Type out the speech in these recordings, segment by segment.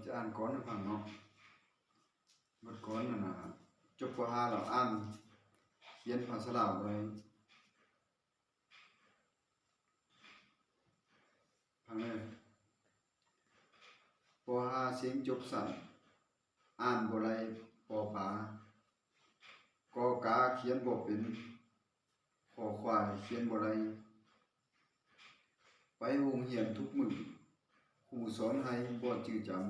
ຈະອ່ານກ່ອນໃຫ້ຟັງເນາະ. ບົດກ່ອນຫັ້ນນະ ຈົບ ປໍຫ້າ ແລ້ວ ອ່ານຂຽນພາສາລາວບໍ່ໄດ້. ຟັງເດີ. ປໍຫ້າ ເສັງຈົບຊັ້ນ ອ່ານບໍ່ໄດ້ ປໍປາ ກອກາ ຂຽນບໍ່ເປັນ ຄໍຄວາຍ ຂຽນບໍ່ໄດ້. ໄປໂຮງຮຽນທຸກມື້ ຄູສອນໃຫ້ບໍ່ຈື່ຈຳ.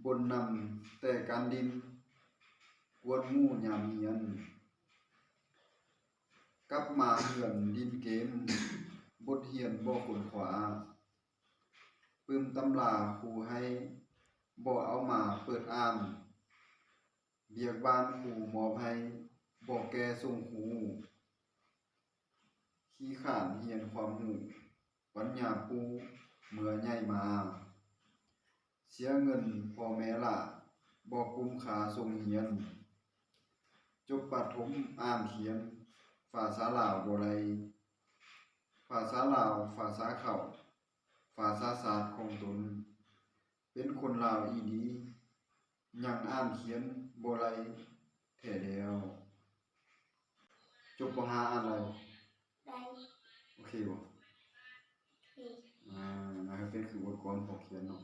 ບົນນຳແຕ່ການຫຼິ້ນ ກວນໝູ່ຍາມຮຽນ. ກັບມາເຮືອນຫຼິ້ນເກມ ບົດຮຽນບໍ່ຄົ້ນຄວ້າ. ປຶ້ມຕຳລາຄູໃຫ້ ບໍ່ເອົາມາເປີດອ່ານ. ວຽກບ້ານຄູມອບໃຫ້ ບໍ່ແກ່ສົ່ງຄູ. ຂີ້ຄ້ານຮຽນຄວາມຮູ້ ປັນຍາປູເມື່ອໃຫຍ່ມາ. ເສຍເງິນພໍ່ແມ່ຫຼ້າ ບໍ່ກຸ້ມຄ່າສົ່ງຮຽນ. ຈົບປະຖົມອ່ານຂຽນ ພາສາລາວບໍ່ໄດ້. ພາສາລາວ ພາສາເຄົ້າ ພາສາຊາດຂອງຕົນ. ເປັນຄົນລາວອີ່ຫຼີ ຍັງອ່ານຂຽນບໍ່ໄດ້ແທ້ແລ້ວ. ຈົບ ປໍຫ້າ ອ່ານໄດ້ບໍ່? ໄດ້. ໂອເຄບໍ່? ໂອເຄ. ອ່າ ນາຍເປັນຄືບົດກອນພໍຂຽນເນາະ.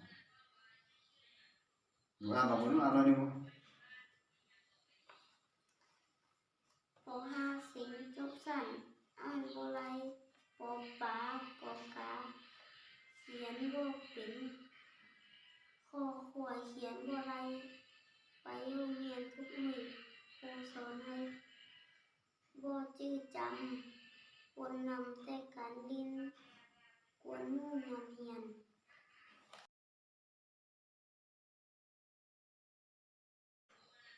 ໜູອ່ານລອງເບິ່ງດູ ອ່ານລອງນີ້ບໍ່? ປໍຫ້າ ເສັງຈົບຊັ້ນ ອ່ານບໍ່ໄດ້ ປໍປາ ກອກາ ຂຽນບໍ່ເປັນ ຄໍຄວາຍ ຂຽນບໍ່ໄດ້. ໄປໂຮງຮຽນທຸກມື້ ຄູສອນໃຫ້ບໍ່ຈື່ຈຳ. ປົນນຳແຕ່ການຫຼິ້ນ ກວນໝູ່ຍາມຮຽນ.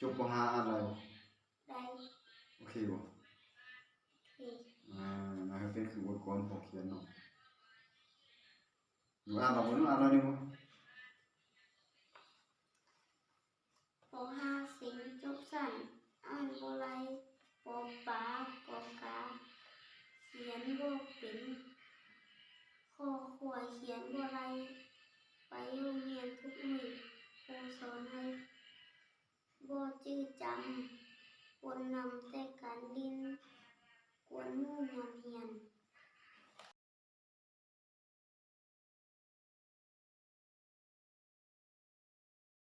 ຈົບ ປໍຫ້າ ອ່ານໄດ້ບໍ່? ໄດ້. ໂອເຄບໍ່? ໂອເຄ. ອ່າ ນາຍເປັນຄືບົດກອນພໍຂຽນເນາະ. ໜູອ່ານລອງເບິ່ງດູ ອ່ານລອງນີ້ບໍ່? ປໍຫ້າ ເສັງຈົບຊັ້ນ ອ່ານບໍ່ໄດ້ ປໍປາ ກອກາ ຂຽນບໍ່ເປັນ ຄໍຄວາຍ ຂຽນບໍ່ໄດ້. ໄປໂຮງຮຽນທຸກມື້ ຄູສອນໃຫ້ບໍ່ຈື່ຈຳ. ປົນນຳແຕ່ການຫຼິ້ນ ກວນໝູ່ຍາມຮຽນ.